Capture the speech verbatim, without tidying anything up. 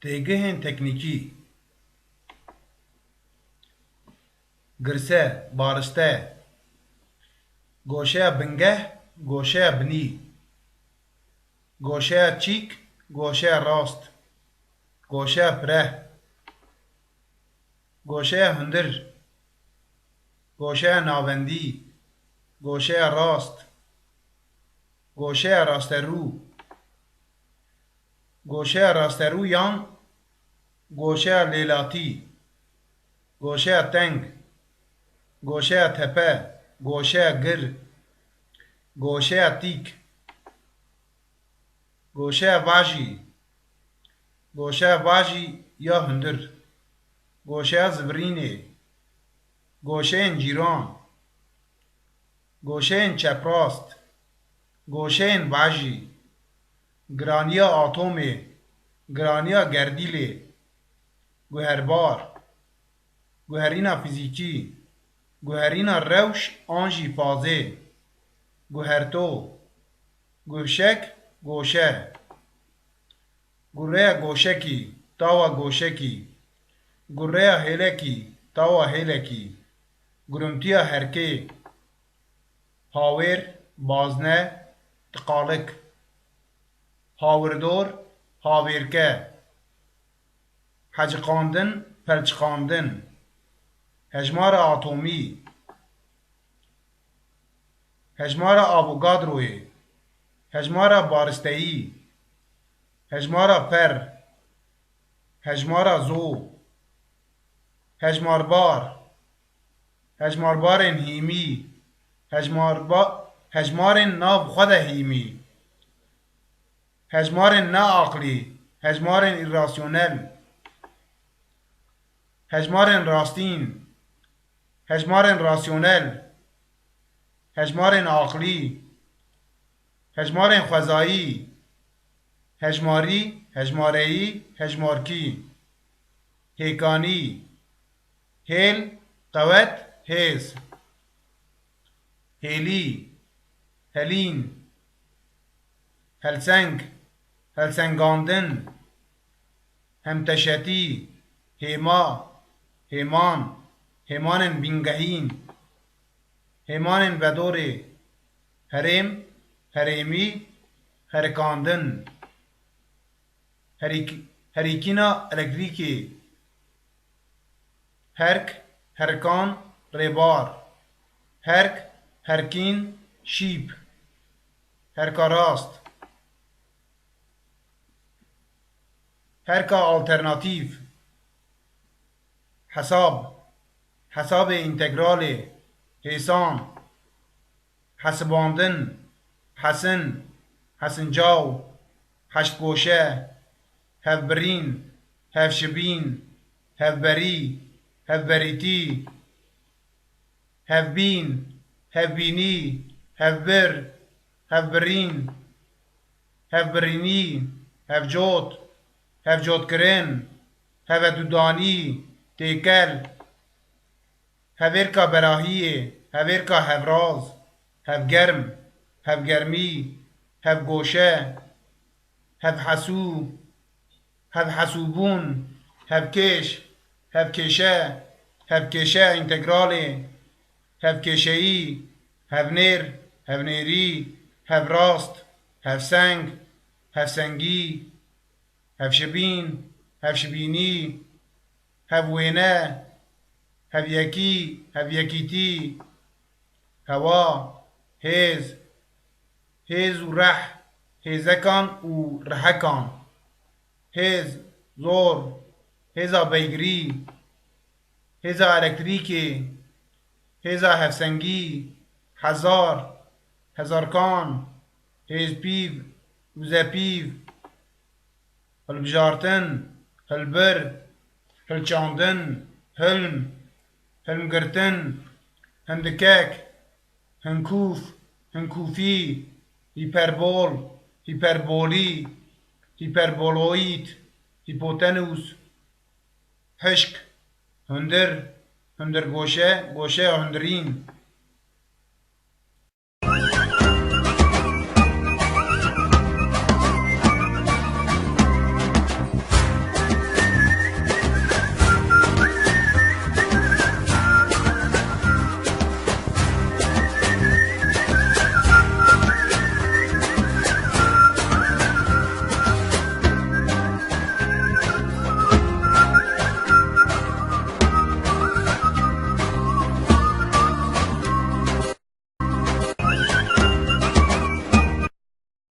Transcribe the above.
Têgihên teknîkî: girse, bariste, goşeya bingeh, goşeya binî, goşeya çîk, goşeya rast, goşeya pireh, goşeya hundir, goşeya navendî, goşeya rast, goşeya rasterû, goşeya rasterû yan goşeya lêlatî, goşeya teng, goşeya tepe, goşeya gir, goşeya tîk, goşeya vajî, goşeya vajî ya hundir, goşeya zivirînê, goşeyên cîran, goşeyên çeprast, goşeyên vajî, giraniya atomê, giraniya gerdîlê, guherbar, guherîna fîzîkî, guherîna rewş an jî fazê, guherto, guhşek, goşe, gureya goşekî, tawa goşekî, gureya hêlekî, tawa hêlekî, guruntiya herkê, hawêr, bazne, tiqalik, hawirdor, havêrke, heciqandin, pelçiqandin, hejmara atomî, hejmara Avogadroyê, hejmara baristeyî, hejmara per, hejmara zo, hejmarbar, hejmarbarên hîmî, hejmarba-, hejmarên nav xwe de hîmî, hejmarên neaqlî, hejmarên îrasyonel, hejmarên rastîn, hejmarên rasyonel, hejmarên aqlî, hejmarên xwezayî, hejmarî, hejmareyî, hejmarkî, hêkanî, hêl, qewet, hêz, hêlî, helîn, helseng, helsengandin, hemteşetî, hêma, hêman, hêmanên bingehîn, hêmanên vedorê, herêm, herêmî, herikandin, herîk-, herîkîna elektrîkê, herk, herkan, rêbar, herk, herkîn, şîp, herka rast, herka alternatîf, hesab, hesabê întegralê, hêsan, hesibandin, hesin, hesincaw, heştgoşe, hevbirîn, hevşibîn, hevberî, hevberîtî, hevbîn, hevbînî, hevbir, hevbirîn, hevbirînî, hevcot, hevcotkirin, hevedudanî, têkel, hevêrka berahiyê, hevêrka hevraz, hevgerm, hevgermî, hevgoşe, hevhesû, hevhesûbûn, hevkêş, hevkêşe, hevkêşe întegralê, hevkêşeyî, hevnêr, hevnêrî, hevrast, hevseng, hevsengî, hevşibîn, hevşibînî, hevwêne, hevyekî, hevyekîtî, hewa, hêz, hêz û reh, hêzekan û rehekan, hêz, zor, hêza beygirî, hêza elektrîkê, hêza hevsengî, hezar, hezarkan, hêzpîv, wizepîv, hilbijartin, hilbir, hilçandin, hilm, hilmgirtin, hindikek, hinkûf, hinkûfî, hîperbol, hîperbolî, hîperboloîd, hîpotenûs, hişk, hundir, hundirgoşe, goşeya hundirîn,